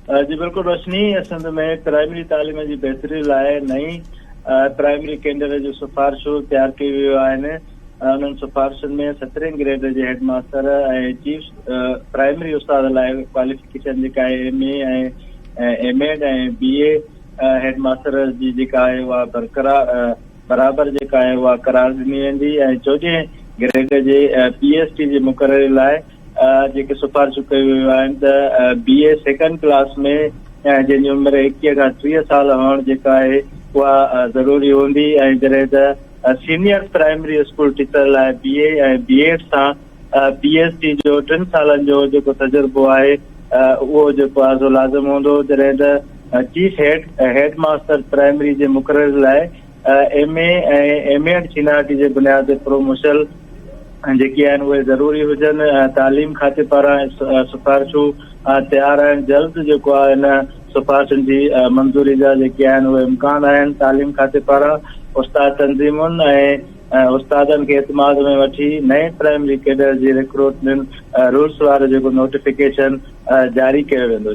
جي بلڪل روشني سنڌ ۾ پرائمري تعليم جي بهتري لاء نئين پرائمري ڪينڊر جون سفارشون تيار ڪيون ويون آهن انهن سفارشن ۾ سترهين گريڊ جي هيڊ ماستر ۽ چيف پرائمري استاد لاء ڪواليفڪيشن جيڪا آهي M A ۽ M Ed ۽ B A head master جي جيڪا آهي اها برقرار برابر جيڪا آهي اها قرار ڏني ويندي ۽ چوڏهين گريڊ جي پي ايس ٽي جي مقرري لاء جيڪي سفارشون ڪيون ويون آهن ته بي اي سيڪنڊ ڪلاس ۾ جنهن جي عمر 21 کان 30 سال هئڻ جيڪا آهي اها ضروري هوندي ۽ جڏهن ته سينيئر پرائمري اسڪول ٽيچر لاء بي اي ۽ بي ايڊ سان پي ايس ٽي جو ٽن سالن جو جيڪو تجربو آهي اهو جيڪو آهي سو لازم هوندو جڏهن ته چيف هيڊ ماستر پرائمري جي مقرري لاء M A ۽ M Ed seniority جي بنياد تي پروموشل جيڪي آهن اهي ضروري هجن تعليم کاتي پاران سفارشون تيار آهن جلد جيڪو آهي ان سفارشن جي منظوري جا جيڪي آهن اهي امڪان آهن تعليم کاتي پاران استاد تنظيمن ۽ استادن کي اعتماد ۾ وٺي نئين پرائمري ڪيڊر جي ريڪروٽمينٽ رولس وارو جيڪو نوٽيفڪيشن جاري ڪيو ويندو.